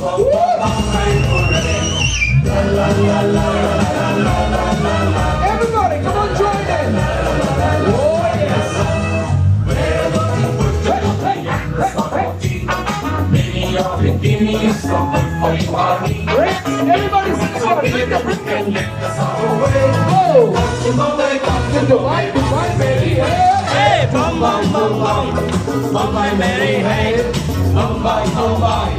Bombay, hooray. La la la la la la la la la. Everybody, come on, join in. Oh yes. Everybody sing it. Go. Dubai, Dubai, meri hai. Hey, Bombay, Bombay, Bombay, meri hai. Bombay, Bombay,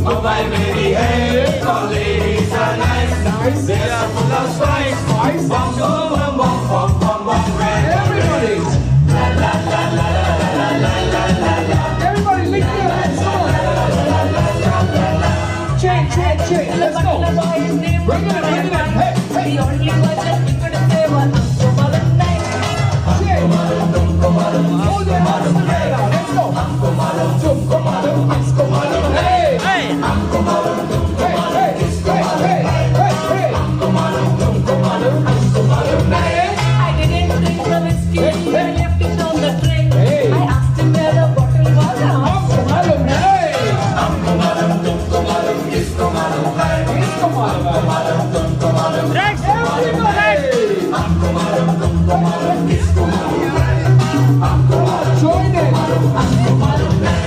Bombay, meri hai. The ladies are nice, nice. They are full of spice, spice. Bom, bom, bom, bom, bom, bom, everybody. La la la la la la la la la. Everybody, lick your hands. Come on. Chain, chain, chain. Let's go. Bring it in, bring it in. Hey, hey. The only one that you could say was Uncle Malum Night. Chain. Hold your hands together. Let's go. Tumko malum, kisko malum, hey. Hey. Hey, hey, hey, hey, hey. I didn't drink the whiskey. I left it on the train. Hey. I asked him where the bottle was. Humko malum hai. Tumko malum, kisko malum hai. Kisko malum hai. Tumko malum, Next. Everybody. Humko malum, tumko malum, kisko malum hai. Humko malum, join in. Humko malum hai.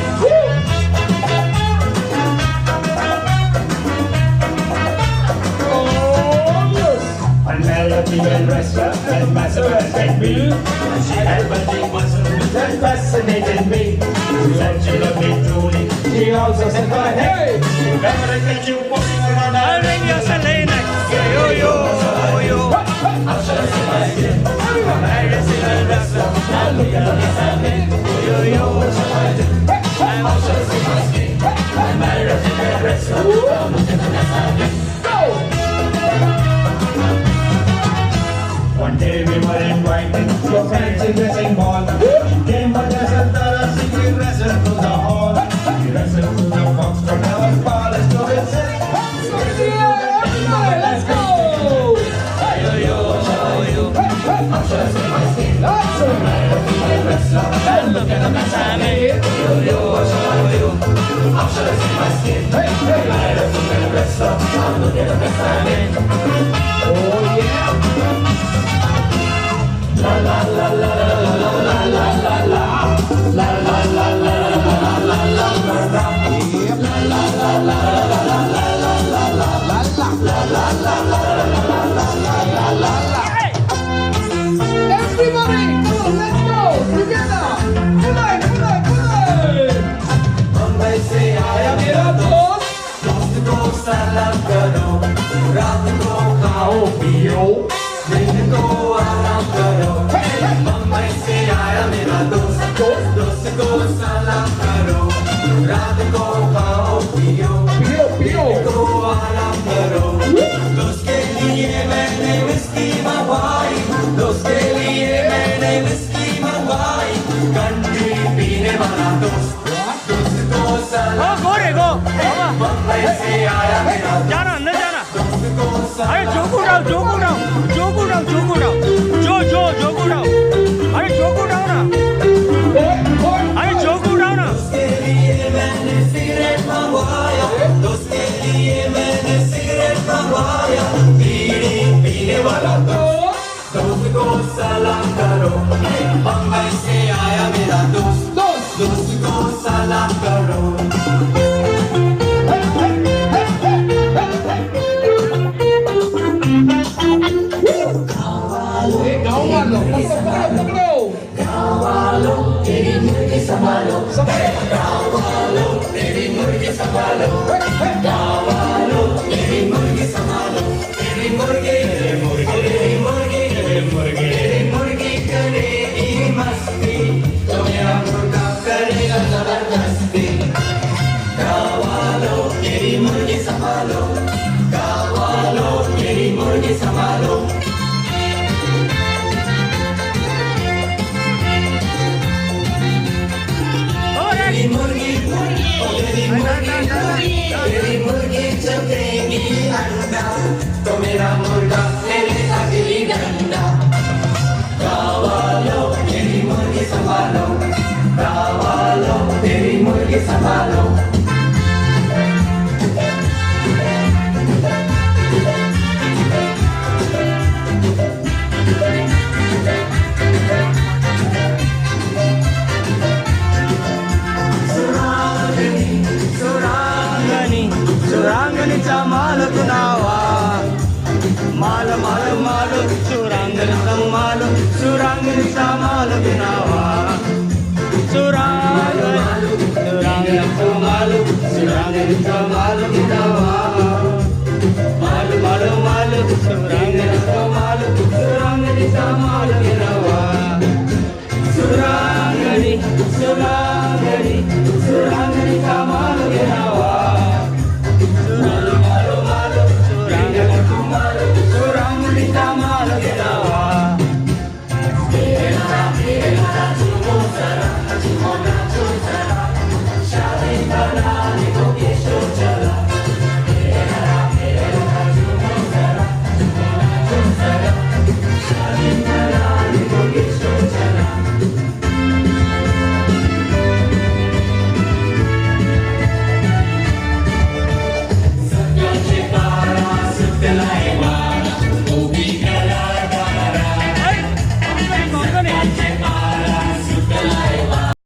Oh yes. One melody and wrestler and master and me. She had magic muscles that fascinated me. She said she loved me truly. She also said, Hey! If ever I catch you walking around, I'll ring your Selena. Yo, yo, yo. I'll show you my skin. Everybody. I see the wrestler. Now look at the mess I'm in. Yo, yo, what shall I do? I'll show you my skin. I'm married to the wrestler. Now look at the mess I'm in. Go! One day we were invited to a fancy dressing ball. She came but as a thorough secret wrestled through the hall. We wrestled through the fox from our palace to itself. Hands up in the air, everybody, let's go! Hey, yo, yo, what shall I do? Hey, hey. I'm sure I see my skin. That's it. Wrestler. And look at the mess I made. Yo, yo, what shall I do? I'm sure I see my skin. Hey, hey. Wrestler. Look at the mess I made. Oh yeah. La la la la la la la la la la. La la la la la la la la la. Yep. La la la la la la la la la. La la. La la la la la la la la la la. Everybody, come on, let's go together. Pull it, pull it, pull it. Bombay से आया मेरा दोस्त, दोस्त को सलाम करो, रात को खाओ पियो, दिन को आराम करो। बम्बई से आया मेरा दोस्त, दोस्त को सलाम करो, रात को खाओ पियो, पियो पियो, दिन को आराम करो। दोस्त के लिए मैंने विस्की मंगवाई, दोस्त के लिए मैंने विस्की मंगवाई, कंट्री पीने वाला दोस्त, दोस्त को सलाम। गो रे गो। बम्बई से आया मेरा जाना अंदर जाना। दोस्त को सलाम। अरे जोक उड़ाओ, जोक उड़ाओ, जोक उड़ाओ, जोक उड़ाओ, जो जो जोक उड़ाओ। अरे जोक उड़ाओ ना। अरे जोक उड़ाओ ना। दोस्त के लिए मैंने सिगरेट मंगवाया, दोस्त के लिए मैंने सिगरेट मंगवाया, बीड़ी पीने वाला दोस्त, दोस्त को सलाम करो। बम्बई से आया मेरा दोस्त, दोस्त, दोस्त को सलाम करो। गाँव वालों, पकड़ो पकड़ो पकड़ो। गाँव वालों तेरी मुर्गी संभालो, गाँव वालों तेरी मुर्गी संभालो, गाँव वालों तेरी मुर्गी संभालो, तेरी मुर्गी, तेरी मुर्गी, तेरी मुर्गी, तेरी मुर्गी करेगी मस्ती, तो मेरा मुर्गा करेगा जबरदस्ती। गाँव वालों तेरी मुर्गी संभालो, गाँव वालों तेरी मुर्गी संभालो। तेरी मुर्गी, तेरी मुर्गी, तेरी मुर्गी चखेगी अंडा, तो मेरा मुर्गा ले लेगा गिल्ली डंडा। गाँव वालों तेरी मुर्गी संभालो, गाँव वालों तेरी मुर्गी संभालो। चांदीचा माल.